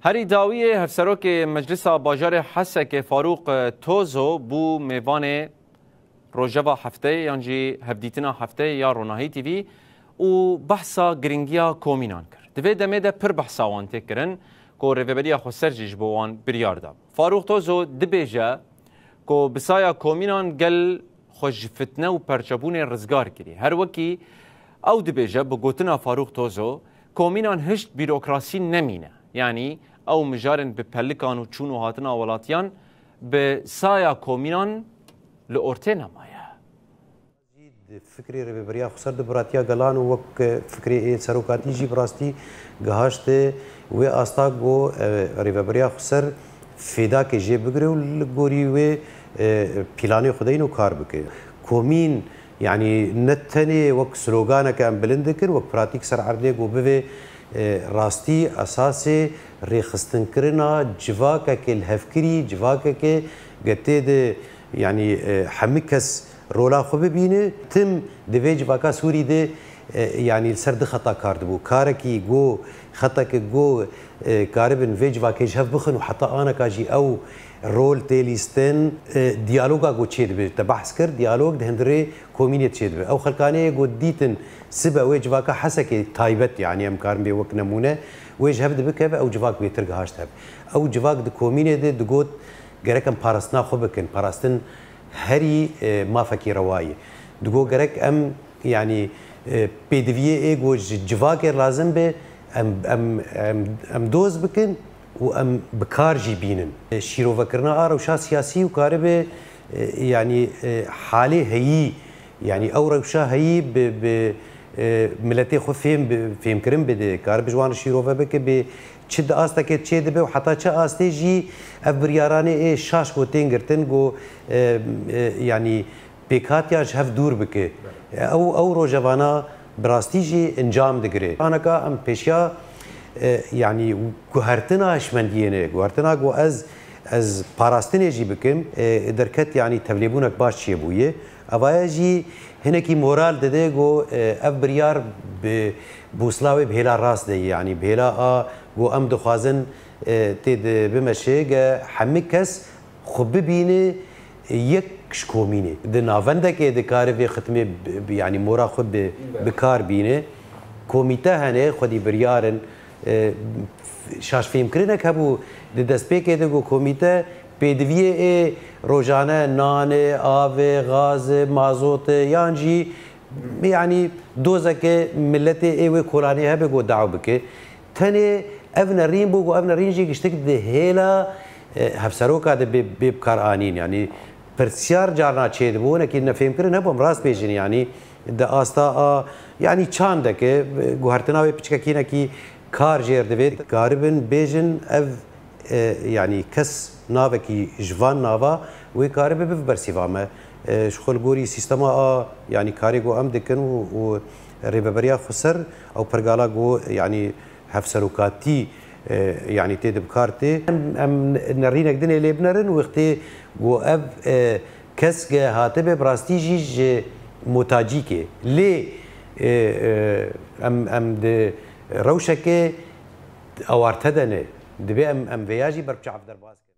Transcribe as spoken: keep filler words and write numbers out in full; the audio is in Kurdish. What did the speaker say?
Herî dawiyê Hevserokê Meclisa Bajarê Hesekê Farûq Tozo bû mêvanê Rojeva Hefteyê yan jî Hevdîtina Hefteyê ya Ronahî T V û behsa giringiya komînan kir. Di vê demê de pir behsa wan tê kirin ku Rêveberiya Xweser jî ji bo wan biryar da. Farûq Tozo dibêje ku bi saya komînan gel xwe ji fitne û perçebûnê rizgar kirî. Her wekî ew dibêje, bi gotina Farûq Tozo, komînan hişt bîrokrasî nemîne. Yanî ew mijarên bi pelikan û çûn û hatina welatiyan bi saya komînan li ortê nemaye. Di fikrê Rêveberiya Xweser di biratiya gelan û wek fikrê ê serokatî jî bi rastî gihaşt wê asta ku, e, Rêveberiya Xweser fêdakê jê bigire û li gorî wê, e, planê xwe deyne û kar bike. Komîn, yanî ne tenê wek sloganeke em bilind dikin, wek pratîk ser erdê ku bivê, e, rastî esasê rêxistinkirina civakeke lihevkirî, civakeke ge tê de, yanî, e, hemî kes rola xwe bibîne. Tim di vê civaka Sûrî de, e, yanî li ser du xeta kar dibû. Karekî go, xeteke go, e, karibin vê civakê ji hev bixin û heta aneka jî ew rol tê lîstin. E, diyaloga go çêdibe, te behs kir, diyalog di hundirê komînê çêdibe. Ew xelkaneyê go dîtin sibe wê civaka Hesekê taybet, yanî em karin bê wek nemûne, wê ji hev dibikeve, ew civak bêtir gihaşt hev. Ew civak di komînê de digot, gerek em parastina xwe bikin. Parastin herî, e, mafekî rewa ye. Digo gerek em, yanî, e, pêdiviyê ê ku ji civakê lazim be, em, em, em, em doz bikin û em bi kar jî bînin. E, şîrovekirina a rewşa siyasî û karibe, e, yanî, e, halê heyî, yanî ew rewşa heyî bi, bi, e, miletê xwe fêm bi, fêmkirin bide, karibe ji wan re şîrove bike, bê çi di astekê çê dibe û heta çi astê jî ev biryaranê ê şaş ku tên girtin, ku, e, e, yanî pêkhatiya ji hev dûr bike. Ew, ew rojevana bi rastî jî encam digire. Aneka em pêşiya, e, yanî guhertina hişmendiyê ne, guhertina ku ez, ez parastinê jî bikim, e, derket, yanî tevlêbûnek baş çêbûye. Evaya jî hinekî moral dide ku, e, ev biryar bi bûsla wê bi hêla rast de ye, yanî bi hêla a ku em dixwazin, e, tê de bimeşe, ge hemî kes xwe bibîne yek ji komînê. Di navendekê dikare vê xitimê bi, bi, yanî mora xwe bi, bi kar bîne. Komîte hene, xwedî biryar in. E, şaşfêmkirinek hebû di destpêkê de ku komîte pêdiviyê ê rojane nanê, avê, gazê, mazotê yan jî, yanî dozeke miletê ê wê kolanê hebe ku daw bike. Tenê ev nerîn bû ku ev nerîn jî giştik di hêla, e, hevseroka de bê, bê bikar anîn. Yanî pirsyar carna çêdibû, hinekî nefêmkirin hebû, em rast bêjin, yanî di asta a, yanî çandeke, e, guhertina wê piçkekî hinekî kar jêr divê. Karibin bêjin ev, e, yanî kes navekî ji van nava wê karibe bibe bersîva me. E, ji xwe li gorî sîstema a, yanî karê ku em dikin û, û rêveberiya xweser ew pergala ku, yanî hevserokatî, e, yanî tê de bi kar tê. Em, em nerînek dinê lê binerin, wextê ku ev, e, kes ge hatibe bi rastî jî ji motacîkê. Lê, e, e, em, em di rewşeke awarte de ne. Divê em, em vêya jî berbiçav derbas kin.